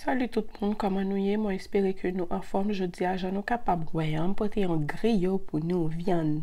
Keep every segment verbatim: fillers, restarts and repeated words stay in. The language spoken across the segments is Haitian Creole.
Salut tout moun, kòman nou ye? Mwen espere ke nou anfòm. Jodi a, jan nou kapab wè an, m pote yon griyo pou nou, vyann.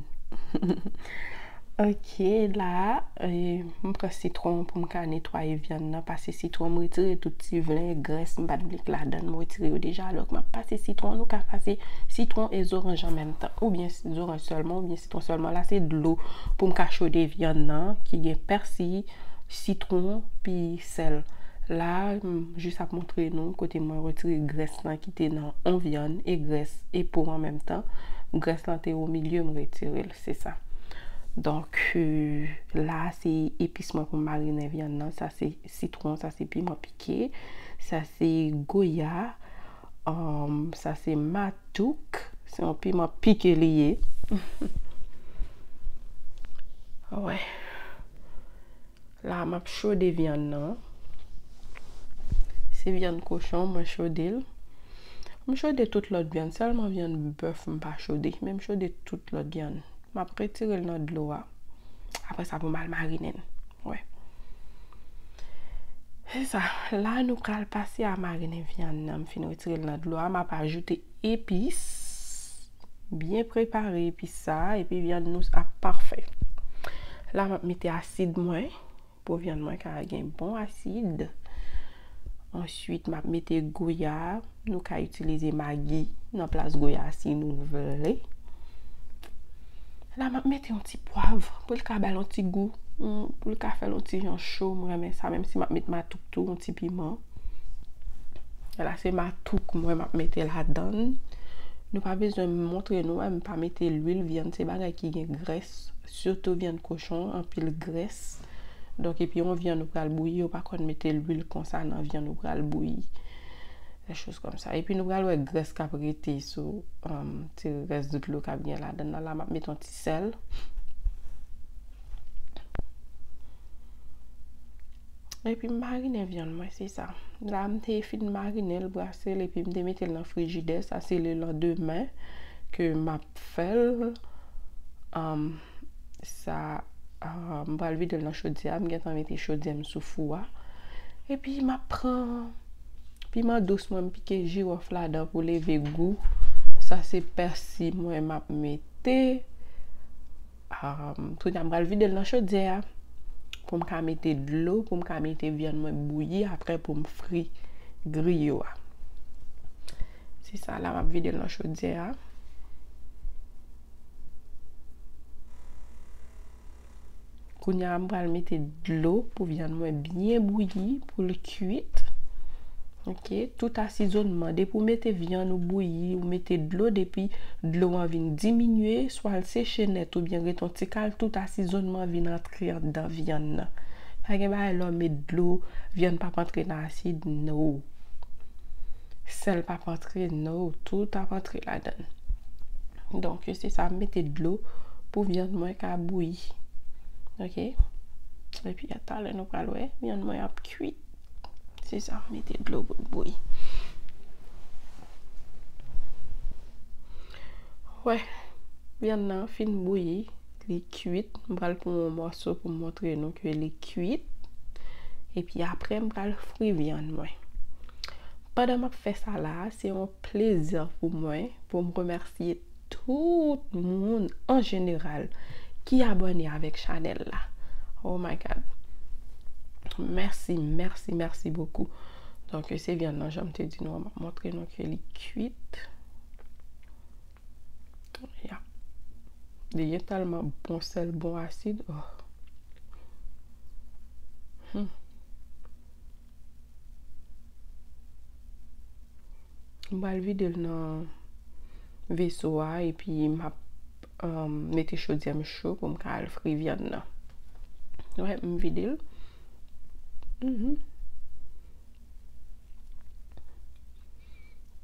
Ok, la, e, m pran sitwon pou m ka netwaye vyann nan, pase sitwon, m retire tout ti vlen, grès, m pa t vle k ladan, m retire yo deja. Donk, m ap pase sitwon, nou ka pase sitwon e zoranj an menm tan, oubyen zoranj sèlman, oubyen sitwon sèlman. La, se dlo pou m ka chode vyann nan, ki gen pèsi, sitwon, pi sèl. La, m jis ap montre nou kote mwen retire grès lan ki te nan on vyann e grès e po an menm tan. Grès lan te o milye, m retire l, se sa. Donk, euh, la, se epis mwen pou m marinen vyann nan. Sa se sitwon, sa se piman pike, sa se goya, um, sa se matouk. Se yon piman pike li ye. Wè. La, m ap chode vyann nan. Se vyann kochon, mwen chode l. M chode tout lòt vyann, sèlman vyann bèf m pa chode, men m chode tout lòt vyann. M ap retire l nan dlo a. Apre sa, pou m al marinen l. Wè. Se sa. La, nou pral pase a marinen vyann nan. M fin retire l nan dlo a. M ap ajoute epis. Byen prepare epis sa a. Epi vyann nou ap pafè. La, m ap mete asid mwen. Pou vyann mwen ka gen bon asid. Answit, m ap mete goya. Nou ka itilize magi nan plas goya si nou vle. La, m ap mete yon ti pwav pou l ka ba l yon ti gou, mm, pou l ka fè l yon ti jan cho. M renmen sa, menm si m ap met matouk tou, yon ti piman. La, se matouk mwen m ap mete ladan l. Nou pa bezwen montre nou, wè, m pa mete lwil. Vyann se bagay ki gen grès, sitou vyann kochon, anpil grès. Donk, epi yon vyann ou pral bouyi, ou pa konn mete lwil konsa nan vyann ou pral bouyi. Des choses comme ça. Epi nou pral wè grès k ap rete sou, um, ti rès dlo k ap gen ladan nan. La, m ap mete yon ti sèl. Epi m marinen vyann mwen, se sa. La, m te fin marinen l, brase l, epi m te mete l nan frijidè. Sa se le landemen ke m ap fè l. Um, sa, um, m pral vide l nan chodyè a. M gentan mete chodyè m sou fou a. Epi m ap pran piman dous mwen, m pike jiwòf ladan pou leve gou. Sa se pèsi mwen m ap mete. Um, kounye a m pral vide l nan chodyè a pou m ka mete dlo, pou m ka mete vyann mwen bouyi apre pou m fri griyo a. Se sa, la m ap vide l nan chodyè a. Kounye a m pral mete dlo pou vyann mwen byen bouyi, pou l kuit. Ok, tout asizonnman, depi w mete vyann ou bouyi, ou mete dlo, depi dlo an vin diminye, swa l seche nèt oubyen ret yon ti kal, tout asizonnman vin antre anndan vyann nan. Pa gen bagay lè w met dlo, vyann p ap antre nan asid, no. Sèl p ap antre, no, tout ap antre ladan l. Donk, se sa, m mete dlo pou vyann mwen ka bouyi. Ok? Epi, a talè nou pral wè, vyann mwen ap kuit. Se sa, m mete dlo pou l bouyi. Wè, vyann nan fin bouyi, li kuit. M pral pran yon mòso pou m montre nou ke li kuit. Epi apre, m pral fri vyann mwen. Pandan m ap fè sa la, se yon plezi pou mwen, pou m remèsye tout moun an jeneral ki abòne avèk chanèl la. Oh my God. Mèsi, mèsi, mèsi bokou. Donk, se vyann nan, jan m te di nou, m ap montre nou ke li kuit. Ya. Li gen tèlman bon sèl, bon asid. Oh. Hmm. M pral vide l nan veso a, epi m ap, um, mete chodyè m cho pou m ka al fri vyann nan. Wè, m vide l. Mhm.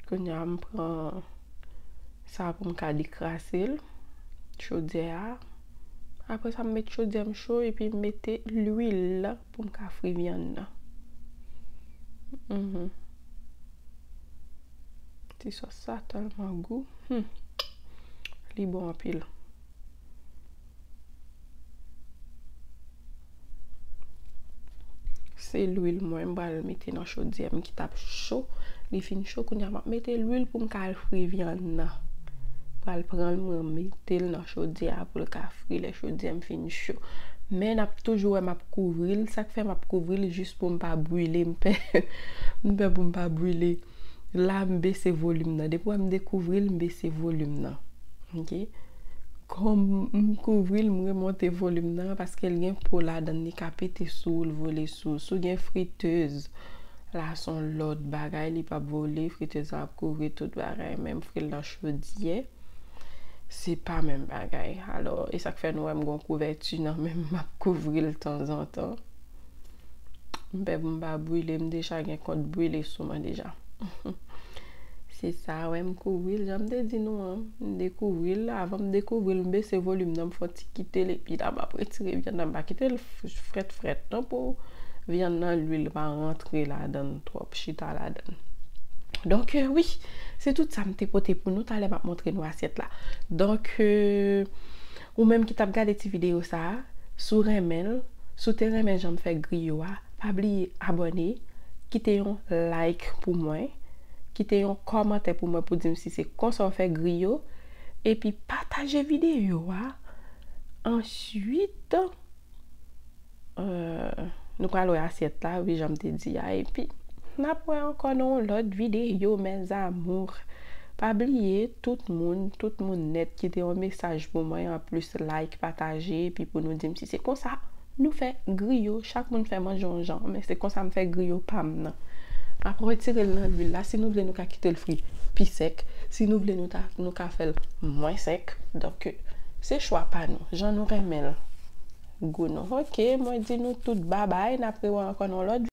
Kounye a, m pran sa pou m ka dekrase l, chodyè a. Apre sa, m met chodyè m cho epi m mete lwil pou m ka fri vyann nan. Mhm. Ti sòs sa tèlman gou. Hmm. Li bon anpil. Se lwil mwen, m pral mete nan chodyè m ki t ap cho. Li fin cho, kounye a m ap mete lwil pou m ka al fri vyann nan. Pral pran l, mwen mete l nan chodyè a pou l ka fri lè chodyè m fin cho. Men n ap toujou wè m ap kouvri l. Sa k fè m ap kouvri l jis pou m pa brile. M pè, m pè pou m pa brile. La, m bese volim nan. Depi wè m dekouvri l, m bese volim nan. Ok? Kòm m kouvri l, m remonte volim nan paske l gen po ladan l, li ka pete sou ou, l vole sou ou. Si w gen fritèz, la se yon lòt bagay, li p ap vole, fritèz la ap kouvri tout bagay, men m fri l nan chodyè, se pa menm bagay. Alò, e sa k fè nou wè m gen yon kouvèti nan men m, m ap kouvri l tanzantan. M pè pou m pa brile, m deja gen kont brile sou mwen deja. Se sa, wè, m kouvri l, jan m te di nou an, m dekouvri l, avan m dekouvri l, m bese volim nan, m fè yon ti kite l, epi la, m ap retire vyann nan, m pa kite l f-, frèt frèt non, pou vyann nan, lwil pa rantre ladan l twòp, chita ladan l. Donk, euh, wi, se tout sa m te pote pou nou, talè m ap montre nou asyèt la. Donk, euh, ou menm ki t ap gade ti videyo sa a, si w renmen l, si w te renmen jan m fè griyo a, pa bliye abòne, kite yon like pou mwen, kite yon kòmantè pou mwen pou di m si se konsa w fè griyo, epi pataje videyo a. Answit, euh, nou pral wè asyèt la, wi, jan m te di a, epi n ap wè ankò nan yon lòt videyo, mes amours. Pa bliye, tout moun, tout moun nèt kite yon mesaj pou mwen, anplis like, pataje, epi pou nou di m si se konsa nou fè griyo, chak moun fè manje yon jan, men se konsa m fè griyo pa m nan. Apre retire l nan lwil la, si nou vle nou ka kite l fri pi sèk, si nou vle nou ta, nou ka fè l mwen sèk. Donk, se chwa pa nou, jan nou renmen l gou nou. Ok, mwen di nou tout babay, n ap rewè ankò nan yon lòt